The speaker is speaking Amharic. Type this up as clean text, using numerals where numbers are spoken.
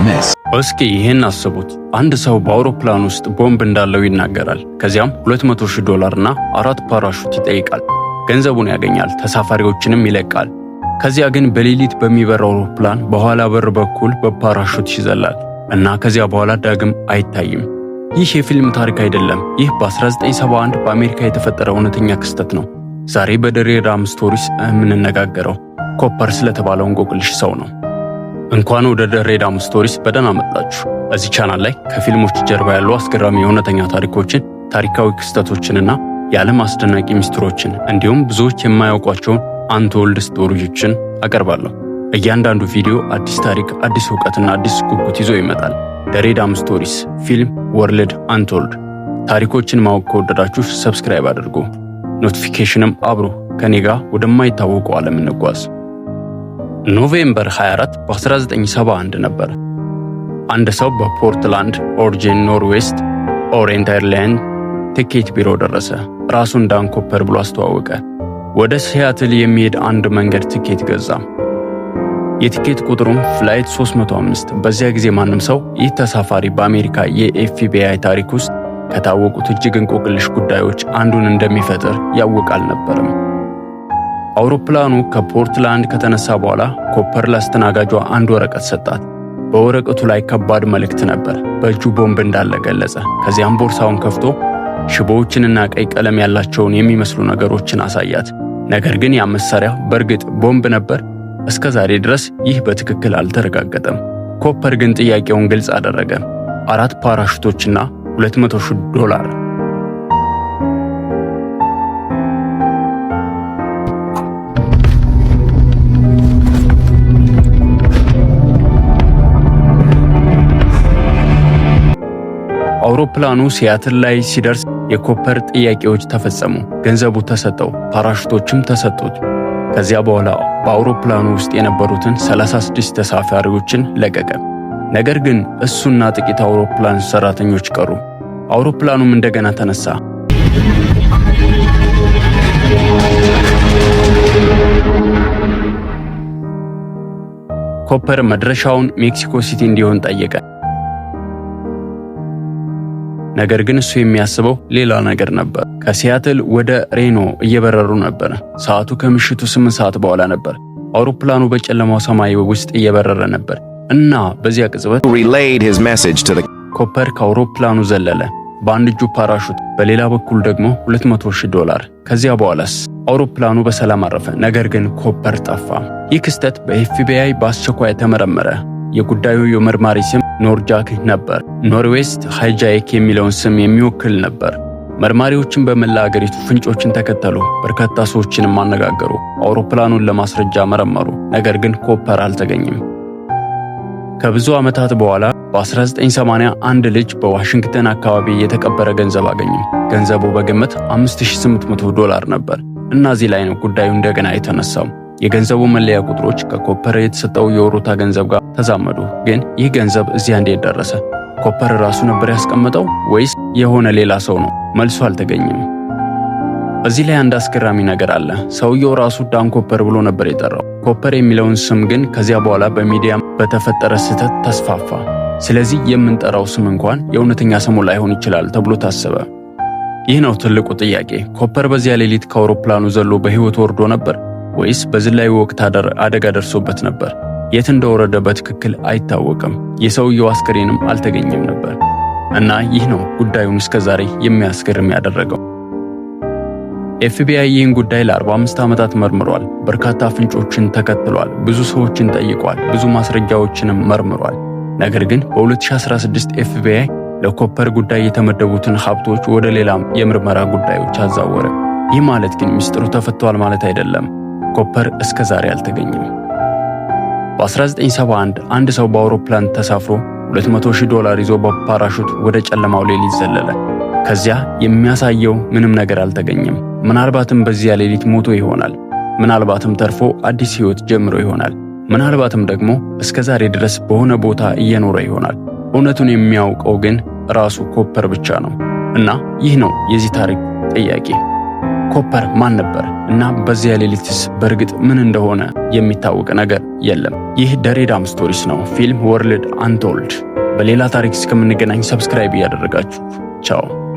Miss. እስኪ ይህን አስቡት። አንድ ሰው በአውሮፕላን ውስጥ ቦምብ እንዳለው ይናገራል። ከዚያም 200 ሺህ ዶላር እና አራት ፓራሹት ይጠይቃል። ገንዘቡን ያገኛል፣ ተሳፋሪዎችንም ይለቃል። ከዚያ ግን በሌሊት በሚበር አውሮፕላን በኋላ በር በኩል በፓራሹት ይዘላል እና ከዚያ በኋላ ዳግም አይታይም። ይህ የፊልም ታሪክ አይደለም። ይህ በ1971 በአሜሪካ የተፈጠረ እውነተኛ ክስተት ነው። ዛሬ በደሬዳም Stories የምንነጋገረው ኮፐር ስለተባለው እንቆቅልሽ ሰው ነው። እንኳን ወደ ደሬዳም Stories በደህና መጣችሁ። በዚህ ቻናል ላይ ከፊልሞች ጀርባ ያሉ አስገራሚ የእውነተኛ ታሪኮችን፣ ታሪካዊ ክስተቶችንና የዓለም አስደናቂ ሚስጥሮችን እንዲሁም ብዙዎች የማያውቋቸውን untold story ዎችን አቀርባለሁ። እያንዳንዱ ቪዲዮ አዲስ ታሪክ፣ አዲስ እውቀትና አዲስ ጉጉት ይዞ ይመጣል። ደሬዳም Stories, film world untold። ታሪኮችን ማወቅ ከወደዳችሁ subscribe አድርጉ፣ notification ም አብሩ። ከኔ ጋር ወደማይታወቀው ዓለም እንጓዝ። November 24 በ1971 ነበር። አንድ ሰው በፖርትላንድ ኦሪገን Northwest Orient Airline ትኬት ቢሮ ደረሰ። ራሱን ዳን ኮፐር ብሎ አስተዋወቀ። ወደ ሲያትል የሚሄድ አንድ መንገድ ትኬት ገዛ። የትኬት ቁጥሩም flight 305። በዚያ ጊዜ ማንም ሰው ይህ ተሳፋሪ በአሜሪካ የኤፍቢአይ ታሪክ ውስጥ ከታወቁት እጅግ እንቆቅልሽ ጉዳዮች አንዱን እንደሚፈጥር ያውቅ አልነበረም። አውሮፕላኑ ከፖርትላንድ ከተነሳ በኋላ ኮፐር ላስተናጋጇ አንድ ወረቀት ሰጣት። በወረቀቱ ላይ ከባድ መልእክት ነበር። በእጁ ቦምብ እንዳለ ገለጸ። ከዚያም ቦርሳውን ከፍቶ ሽቦዎችንና ቀይ ቀለም ያላቸውን የሚመስሉ ነገሮችን አሳያት። ነገር ግን ያ መሳሪያ በእርግጥ ቦምብ ነበር? እስከ ዛሬ ድረስ ይህ በትክክል አልተረጋገጠም። ኮፐር ግን ጥያቄውን ግልጽ አደረገ። አራት ፓራሹቶችና 200 ሺህ ዶላር። አውሮፕላኑ ሲያትል ላይ ሲደርስ የኮፐር ጥያቄዎች ተፈጸሙ። ገንዘቡ ተሰጠው፣ ፓራሹቶችም ተሰጡት። ከዚያ በኋላ በአውሮፕላኑ ውስጥ የነበሩትን 36 ተሳፋሪዎችን ለቀቀ። ነገር ግን እሱና ጥቂት አውሮፕላን ሰራተኞች ቀሩ። አውሮፕላኑም እንደገና ተነሳ። ኮፐር መድረሻውን ሜክሲኮ ሲቲ እንዲሆን ጠየቀ። ነገር ግን እሱ የሚያስበው ሌላ ነገር ነበር። ከሲያትል ወደ ሬኖ እየበረሩ ነበር። ሰዓቱ ከምሽቱ 8 ሰዓት በኋላ ነበር። አውሮፕላኑ በጨለማው ሰማይ ውስጥ እየበረረ ነበር እና በዚያ ቅጽበት Relayed his message to the ኮፐር ከአውሮፕላኑ ዘለለ። በአንድ እጁ ፓራሹት፣ በሌላ በኩል ደግሞ 200 ሺህ ዶላር። ከዚያ በኋላስ አውሮፕላኑ በሰላም አረፈ። ነገር ግን ኮፐር ጠፋ። ይህ ክስተት በኤፍቢአይ በአስቸኳይ ተመረመረ። የጉዳዩ የመርማሪ ስም ኖርጃክ ነበር። Northwest hijack የሚለውን ስም የሚወክል ነበር። መርማሪዎችን በመላ አገሪቱ ፍንጮችን ተከተሉ፣ በርካታ ሰዎችንም አነጋገሩ፣ አውሮፕላኑን ለማስረጃ መረመሩ። ነገር ግን ኮፐር አልተገኘም። ከብዙ ዓመታት በኋላ በ1980 አንድ ልጅ በዋሽንግተን አካባቢ የተቀበረ ገንዘብ አገኘ። ገንዘቡ በግምት 5800 ዶላር ነበር እና እዚህ ላይ ነው ጉዳዩ እንደገና የተነሳው። የገንዘቡ መለያ ቁጥሮች ከኮፐር የተሰጠው የወሮታ ገንዘብ ጋር ተዛመዱ። ግን ይህ ገንዘብ እዚያ እንዴት ደረሰ? ኮፐር ራሱ ነበር ያስቀመጠው ወይስ የሆነ ሌላ ሰው ነው? መልሱ አልተገኘም። እዚህ ላይ አንድ አስገራሚ ነገር አለ። ሰውየው ራሱ ዳን ኮፐር ብሎ ነበር የጠራው። ኮፐር የሚለውን ስም ግን ከዚያ በኋላ በሚዲያ በተፈጠረ ስህተት ተስፋፋ። ስለዚህ የምንጠራው ስም እንኳን የእውነተኛ ስሙ ላይሆን ይችላል ተብሎ ታሰበ። ይህ ነው ትልቁ ጥያቄ። ኮፐር በዚያ ሌሊት ከአውሮፕላኑ ዘሎ በሕይወት ወርዶ ነበር ወይስ በዝላዩ ወቅት አደጋ ደርሶበት ነበር? የት እንደወረደ በትክክል አይታወቅም። የሰውየው አስከሬንም አልተገኘም ነበር። እና ይህ ነው ጉዳዩን እስከዛሬ የሚያስገርም ያደረገው። ኤፍቢአይ ይህን ጉዳይ ለ45 ዓመታት መርምሯል። በርካታ ፍንጮችን ተከትሏል። ብዙ ሰዎችን ጠይቋል። ብዙ ማስረጃዎችንም መርምሯል። ነገር ግን በ2016 ኤፍቢአይ ለኮፐር ጉዳይ የተመደቡትን ሀብቶች ወደ ሌላም የምርመራ ጉዳዮች አዛወረ። ይህ ማለት ግን ሚስጥሩ ተፈቷል ማለት አይደለም። ኮፐር እስከ ዛሬ አልተገኘም። በ1971 አንድ ሰው በአውሮፕላን ተሳፍሮ 200 ሺህ ዶላር ይዞ በፓራሹት ወደ ጨለማው ሌሊት ዘለለ። ከዚያ የሚያሳየው ምንም ነገር አልተገኘም። ምናልባትም በዚያ ሌሊት ሞቶ ይሆናል። ምናልባትም ተርፎ አዲስ ሕይወት ጀምሮ ይሆናል። ምናልባትም ደግሞ እስከ ዛሬ ድረስ በሆነ ቦታ እየኖረ ይሆናል። እውነቱን የሚያውቀው ግን ራሱ ኮፐር ብቻ ነው። እና ይህ ነው የዚህ ታሪክ ጥያቄ። ኮፐር ማን ነበር እና በዚያ ሌሊትስ በእርግጥ ምን እንደሆነ የሚታወቅ ነገር የለም። ይህ ደሬዳም Stories ነው፣ Film World Untold። በሌላ ታሪክ እስከምንገናኝ subscribe እያደረጋችሁ ቻው።